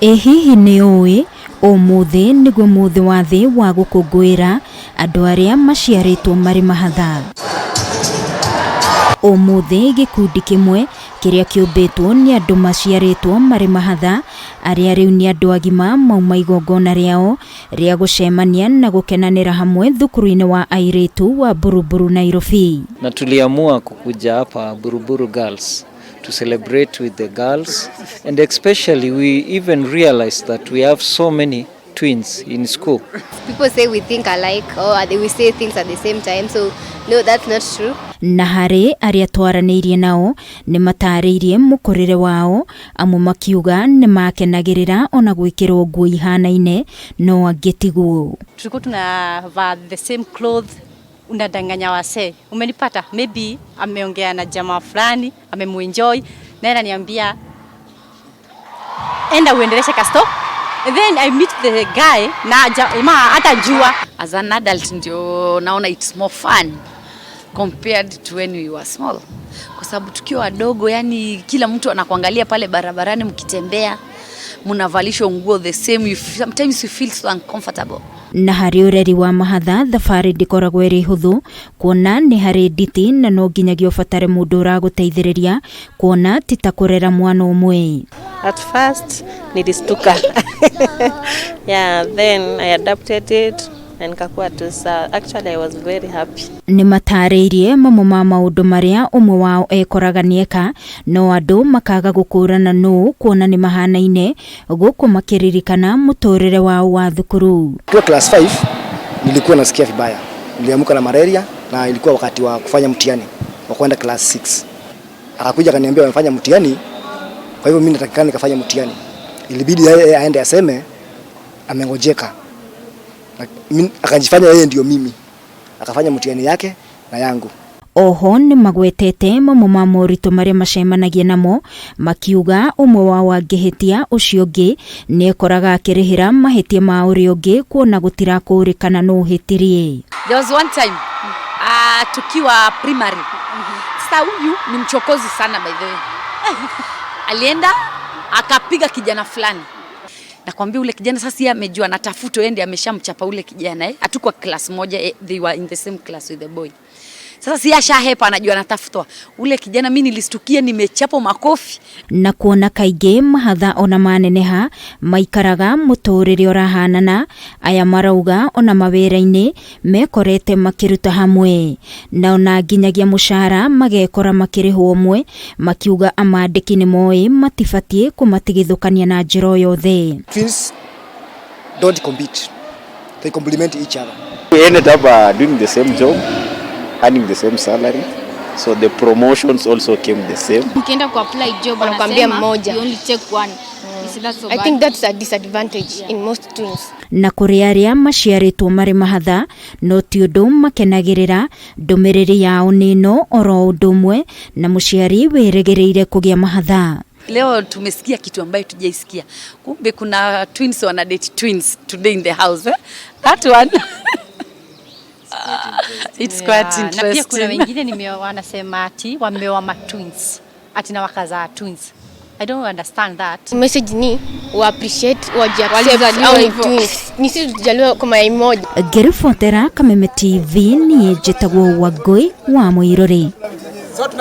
Ĩ hihi nĩ ũĩ ũmũthĩ nĩguo mũthĩ wa thĩ wa gũkũngũĩra andũ arĩa maciarĩtwo marĩ mahatha? Ũmũthĩ gĩkundi kĩmwe kĩrĩa kĩũmbĩtwo nĩ andũ maciarĩtwo marĩ mahatha arĩa rĩu nĩ andũ agima mauma igongona rĩao rĩa gũcemania na gũkenanĩra hamwe thukuru-inĩ wa airĩtu wa Buruburu, Nairobi. Na tuliamua kukuja hapa Buruburu Girls to celebrate with the girls, and especially we even realized that we have so many twins in school. People say we think alike or we say things at the same time, so no, that's not true. Na harĩ arĩa twaranĩirie nao nĩ matarĩirie mũkũrĩre wao, amwe makiuga nĩ makenagĩrĩra ona gwĩkĩrwo nguo ihanaine, no angĩ tiguo. Tulikuwa tunavaa the same clothes, unadanganya wasee, umenipata, maybe ameongea na jamaa fulani, amemuenjoy, naye ananiambia enda uendeleshe kasto. And then I meet the guy na jamaa hata jua. As an adult ndio naona it's more fun compared to when we were small, kwa sababu tukiwa wadogo, yani kila mtu anakuangalia pale barabarani mkitembea, mnavalishwa nguo the same, sometimes you feel so uncomfortable. Na harĩ ũreri wa mahatha thabarĩ ndĩkoragwo ĩrĩ hũthũ, kuona nĩ harĩ nditi na no nginyagia ũbatare mũndũ ũragũteithĩrĩria, kuona ti ta kũrera mwana ũmwe. At first nilistuka. Yeah, then I adapted it and nikakuwa tu sawa. Actually, I was very happy. Nĩ matarĩirie mamwe ma maũndũ marĩa ũmwe wao ekoraga nĩeka no andũ makaga gũkũrana nũ, kuona nĩ mahanaine, gũkũ makĩririkana mũtũrĩre wao wa thukuru. Nikiwa class 5 nilikuwa nasikia vibaya. Niliamka na malaria na ilikuwa wakati wa kufanya mtihani wa kwenda class 6. Akakuja akaniambia wamefanya mtihani, kwa hivyo mimi natakikana nikafanya mtihani. Ilibidi yeye aende aseme amengojeka. Na akajifanya yeye ndio mimi. Akafanya mtihani yake na yangu. Oho nĩ magwetete mamwe ma moritũ marĩa macemanagia namo, makiuga ũmwe wao angĩhĩtia ũcio ũngĩ nĩekoraga akĩrĩhĩra mahĩtia ma ũrĩa ũngĩ, kuona gũtirakũrĩkana nũ ũhĩtirie. There was one time tukiwa primary. Sasa huyu ni mchokozi sana, by the way. Alienda akapiga kijana fulani. Nakwambia ule kijana sasa yeye amejua anatafutwa, yeye ndiye ameshamchapa ule kijana, eh. Hatukuwa class moja, eh, they were in the same class with the boy. Sasa si ashahepa, anajua anatafutwa. Ule kijana mimi nilistukia nimechapwa makofi. Na kuona kaingĩ mahatha ona maneneha maikaraga mũtũrĩre ũrahanana, aya marauga ona mawĩra-inĩ mekorete makĩruta hamwe na ona nginyagia mũcara magekora makĩrĩhwo ũmwe, makiuga amandĩki nĩ moĩ matibatiĩ kũmatigithũkania na njĩra o yothe. Twins don't compete. They complement each other. We ended up doing the same job, earning the same salary. So the promotions also came the same. Mkienda ku apply job, Wanakuambia wanasema, mmoja. "You only take one." You see, that's so I bad. Think that's a disadvantage in most twins. Na kũrĩ arĩa maciarĩtwo marĩ mahatha no ti ũndũ makenagĩrĩra, ndũmĩrĩri yao nĩ ĩno oro ũndũ ũmwe na mũciari wĩrĩgĩrĩire kũgĩa mahatha. Leo tumesikia kitu ambayo tujaisikia. Kumbe kuna twins wana date twins today in the house. Eh? That one. It's quite Na pia kuna interesting. Wengine wanasema ati wameoa ma twins, ati na wakazaa twins. I don't understand that. Message ni wa appreciate, waji accept Walizaliwa au ni hivyo. twins. Ni sisi tujaliwa kwa mayai moja. Ngĩribotera Kameme TV, niĩ njĩtagwo Wangũi wa Mũirũrĩ.